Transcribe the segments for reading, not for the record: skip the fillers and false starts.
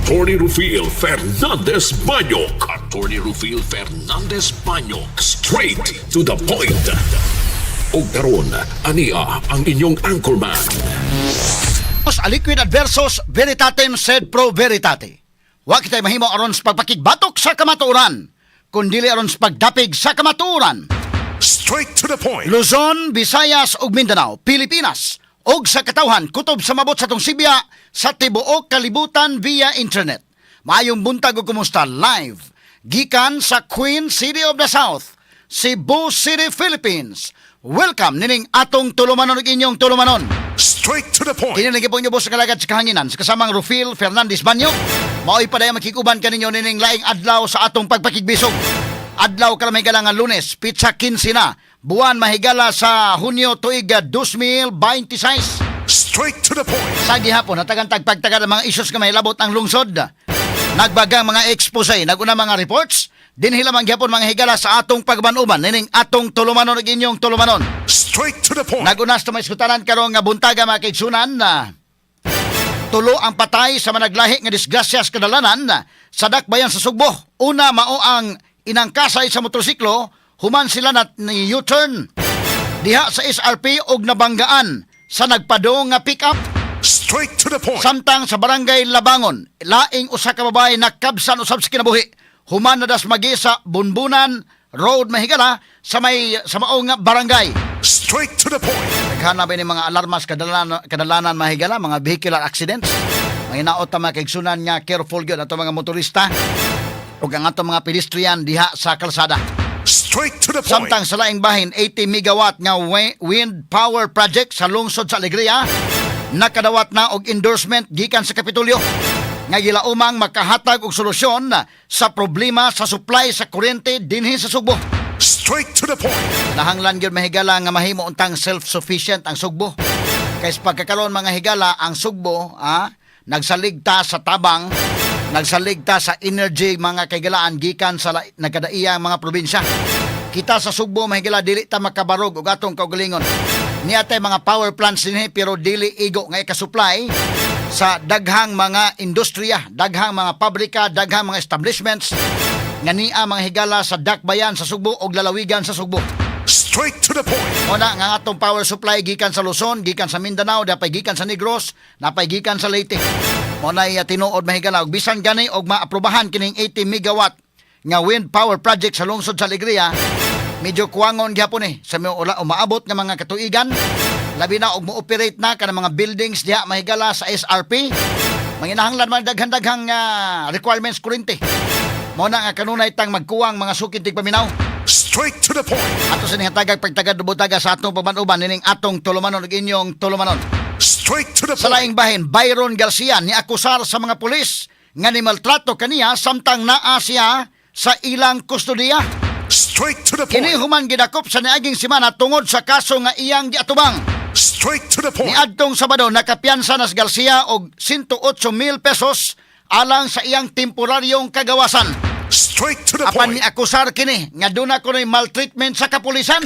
Attorney Rufil Fernandez Banyok. Attorney Rufil Fernandez Banyok. Straight to the point. Og karon, ania ang inyong anchorman. Aliquid adversus veritatem sed pro veritate. Wa kitay mahimo aron sa pagpakigbatok sa kamatuoran, kundili aron sa pagdapig sa kamatuoran. Straight to the point. Luzon, Visayas ug Mindanao, Pilipinas ug sa katawhan kutob sa mabot sa atong sibya sa tibuok kalibutan via internet. Maayong buntag ug kumusta live gikan sa Queen City of the South, Cebu City, Philippines. Welcome nining atong tulumanon ug inyong tulumanon. Straight to the point. Kini lagi po inyo boss sa kalagad sa kahanginan sa kasamang Rufil Fernandez Banyo. Mao'y padayang makikuban kaninyo nining laing adlaw sa atong pagpakigbisog. Adlaw karon, mahigala, nga Lunes, petsa 15 na, buwan, mahigala, sa Hunyo, tuig 2026. Straight to the point. Sa gihapon, hatagan tag pagtagad ang mga isyus nga mahilabot ang lungsod. Nagbagang mga expose, naguna mga reports, dinhi lamang gihapon, mga higala, sa atong pagbanuban nining atong tulumanon ug inyong tulumanon. Straight to the point. Naguna sa may iskutanan karong nga buntaga, mga kaigsunan, na tulo ang patay sa managlahi nga disgrasya sa kadalanan sa dakbayan sa Sugbo. Una mao ang inangkasay sa motorsiklo human sila na ni U-turn diha sa SRP og nabanggaan sa nagpadong nga pick-up. Straight to the point. Samtang sa barangay Labangon, laing usa ka babae nakabsan usab sa kinabuhi human nadasmagi sa Bunbunan Road, mahigala, sa maong nga barangay. Straight to the point. Daghan na ba ni mga alarmas kadalanan, mahigala, mga vehicular accidents. Mga ta, mga kaigsunan, nga careful gyud ato mga motorista ug ang atong mga pedestrian diha sa kalsada. Straight to the point. Samtang sa laing bahin, 80 megawatt nga wind power project sa lungsod sa Alegria nakadawat na og endorsement gikan sa Kapitolyo nga gilaumang makahatag og solusyon sa problema sa supply sa kuryente dinhi sa Sugbo. Straight to the point. Nahanglan gyud, mahigala, nga mahimo untang self-sufficient ang Sugbo. Kay sa pagkakaroon, mga higala, ang Sugbo, nagsaligta sa tabang, nagsaligta sa energy, mga kaigalaan, gikan sa nagkadaiyang mga probinsya. Kita sa Sugbo, mahigala, dili ta makabarog og atong kaugalingon. Naa tay mga power plants dinhi pero dili igo nga ika-supply sa daghang mga industriya, daghang mga pabrika, daghang mga establishments nga nia, mga higala, sa dakbayan sa Sugbo og lalawigan sa Sugbo. Straight to the point. Una nga atong power supply gikan sa Luzon, gikan sa Mindanao, napay gikan sa Negros, napay gikan sa Leyte. Mao na tinuod, mahigala, og bisan gani og maaprubahan kining 80 megawatt nga wind power project sa lungsod sa Alegria, medyo kuwangon gyapon eh sa mga umaabot nga mga katuigan, labi na og mo-operate na kanang mga buildings diha, mahigala, sa SRP. Manginahanglan man daghan-daghang requirements kuryente. Mao na nga kanunay tang magkuwang, mga sukid tigpaminaw. Straight to the point. Ato sa hatagag pagtagad butaga sa atong pabanuban nining atong tulumanon ug inyong tulumanon. Straight to the Sa point. laing bahin, Byron Garcia ni akusar sa mga pulis nga ni maltrato kaniya samtang naa siya sa ilang kustodiya. Straight to the Kini point. human gidakop sa niaging semana tungod sa kaso nga iyang giatubang. Straight to the point. Niadtong Sabado, nakapiyansa na si Garcia og 108 mil pesos alang sa iyang temporaryong kagawasan. Straight to the Apan point. ni akusar kini nga duna kuno'y maltreatment sa kapulisan.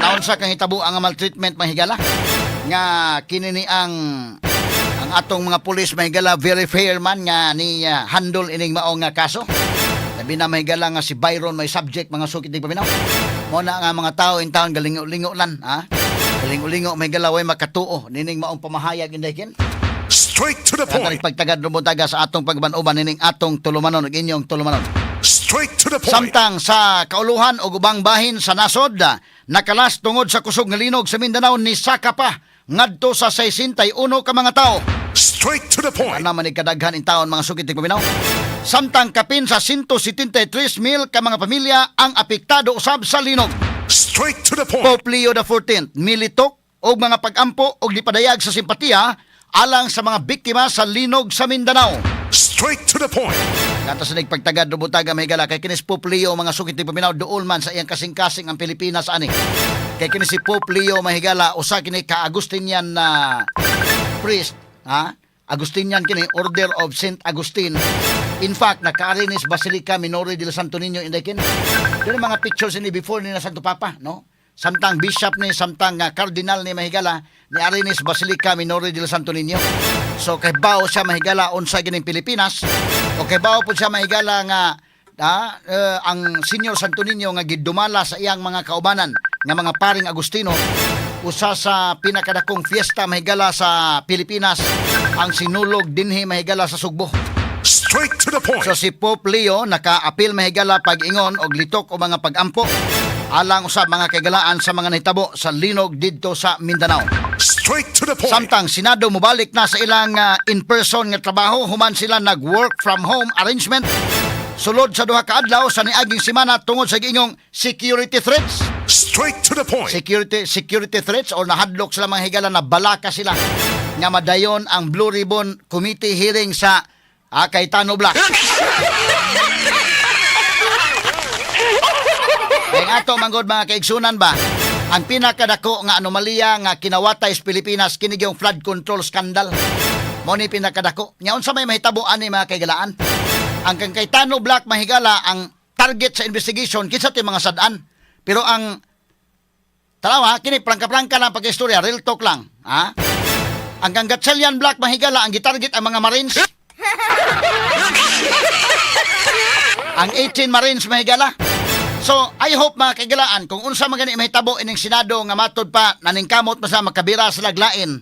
Naon sa kang hitabo ang maltreatment, mahigala, nga kini ni ang atong mga pulis, mahigala, very fair man nga ni handle ining mao nga kaso. Labi na, mahigala, nga si Byron may subject, mga sukit paminaw. Mo na nga mga tao in town galingo-lingo lan, ha? Galingo-lingo, mahigala, way makatuo nining maong pamahayag, inday kin. Straight to the Kaya point. pagtagad rumutaga sa atong pagbanuban nining atong tulumanon ug inyong tulumanon. Straight to the point. Samtang sa kauluhan o ubang bahin sa nasod, nakalas tungod sa kusog nga linog sa Mindanao, ni saka pa ngadto sa 61 ka mga tao. Straight to the point. Ana man ni kadaghan in taon, mga sukit paminaw. Samtang kapin sa 173 mil ka mga pamilya ang apektado usab sa linog. Straight to the point. Pope Leo XIV militok og mga pagampo og gipadayag sa simpatiya alang sa mga biktima sa linog sa Mindanao. Straight to the point. Kata sa nagpagtagad rubutaga, mahigala, kay kinis Pope Leo, mga sukit ni paminaw, duol man sa iyang kasing-kasing ang Pilipinas ani. Kay kini si Pope Leo, mahigala, usa kini ka Agustinian na priest, ha? Agustinian kini, Order of Saint Agustine. In fact, nakaari ni sa Basilica Minore del Santo Niño, inday kin. Doon ang mga pictures ini before ni na Santo Papa, no? Samtang bishop ni, samtang cardinal ni, mahigala, ni Arenes Basilica Minore del Santo Niño. So kay bao siya, mahigala, unsa gining Pilipinas. O kay bao po siya, mahigala, nga ang Senior Santo Niño nga gidumala sa iyang mga kaubanan nga mga paring Agustino, usa sa pinakadakong fiesta, mahigala, sa Pilipinas ang Sinulog dinhi, mahigala, sa Sugbo. Straight to the point. So si Pope Leo naka-apil, mahigala, pag-ingon og litok o mga pag-ampo alang usab, mga kaigalaan, sa mga nahitabo sa linog didto sa Mindanao. Straight to the point. Samtang Senado mobalik na sa ilang in-person nga trabaho human sila nag-work from home arrangement sulod sa 2 ka adlaw sa niaging semana tungod sa giingong security threats. Straight to the point. Security threats or nahadlok sila, mga higala, na balaka sila nga madayon ang Blue Ribbon Committee hearing sa Cayetano Black. Kaya ato manggod, mga kaigsunan ba, ang pinakadako nga anomalya nga kinawatay sa Pilipinas kini yung flood control scandal. Mo ni pinakadako. Nya unsa may mahitabo ani, mga kaigalaan? Ang kang Cayetano Black, mahigala, ang target sa investigation kinsa ti mga sad-an. Pero ang tanawa, kini prangka-prangka lang pag-istorya, real talk lang. Ha? Ang kang Gatchalian Black, mahigala, ang gitarget ang mga Marines. Ang 18 Marines, mahigala. So, I hope, mga kaigalaan, kung unsa man gani mahitabo ining Senado nga matod pa naningkamot pa sa makabira sa laglain.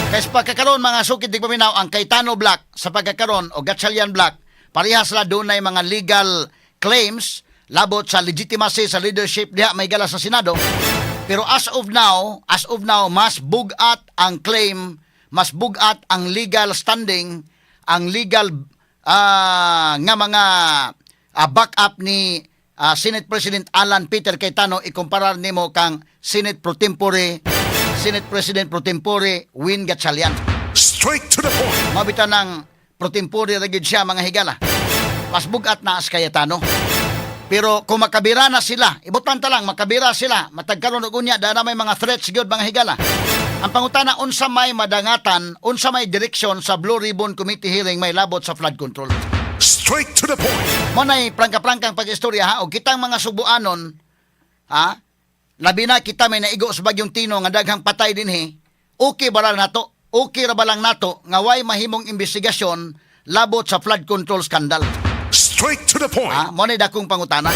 Kay sa pagkakaroon, mga sukid di paminaw, ang Cayetano Black sa pagkakaroon o Gatchalian Black, parehas sila dunay mga legal claims labot sa legitimacy sa leadership diha, mahigala, sa Senado. Pero as of now, mas bugat ang claim, mas bugat ang legal standing, ang legal nga mga backup ni Senate President Alan Peter Cayetano ikumpara nimo kang Senate Pro Tempore, Senate President Pro Tempore Win Gatchalian. Straight to the point. Mabita ng pro tempore ra gyud siya, mga higala. Mas bugat na as Cayetano. Pero kung makabira na sila, ibutan ta lang, makabira sila, matagkaroon og unya, dara may mga threats gyud, mga higala. Ang pangutana, unsa may madangatan, unsa may direksyon sa Blue Ribbon Committee hearing may labot sa flood control? Straight to the point. Mo nay prangka-prangkang pag-istorya ha, og kitang mga Subuanon, ha, labi na kita may naigo sa bagyong Tino nga daghang patay dinhi, okay ba lang nato? Okay ra ba lang nato nga way mahimong investigasyon labot sa flood control scandal? Straight to the point. Ha, mo ni dakong pangutana.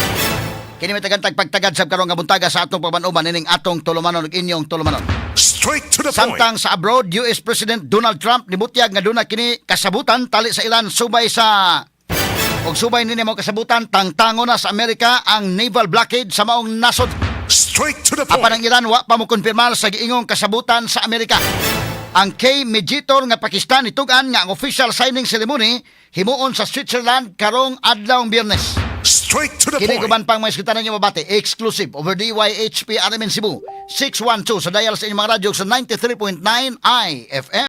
Kini may tagantag pagtagad sa karong nga buntaga sa atong pabanuban ining atong tulumanon ug inyong tulumanon. Straight to the point. Samtang sa abroad, US President Donald Trump nibutyag nga duna kini kasabutan tali sa Iran subay sa og subay nini mo kasabutan tangtango na sa Amerika ang naval blockade sa maong nasod. Straight to the Apan ang point. Iran wa pa mo kumpirmar sa giingong kasabutan sa Amerika. Ang key mediator nga Pakistan nitug-an nga ang official signing ceremony himuon sa Switzerland karong adlawng Biyernes. Straight to the Kini point. uban pang mga eskutan ninyo mabati exclusive over DYHP RMN Cebu 612 sa dial sa inyong mga radyo sa 93.9 IFM.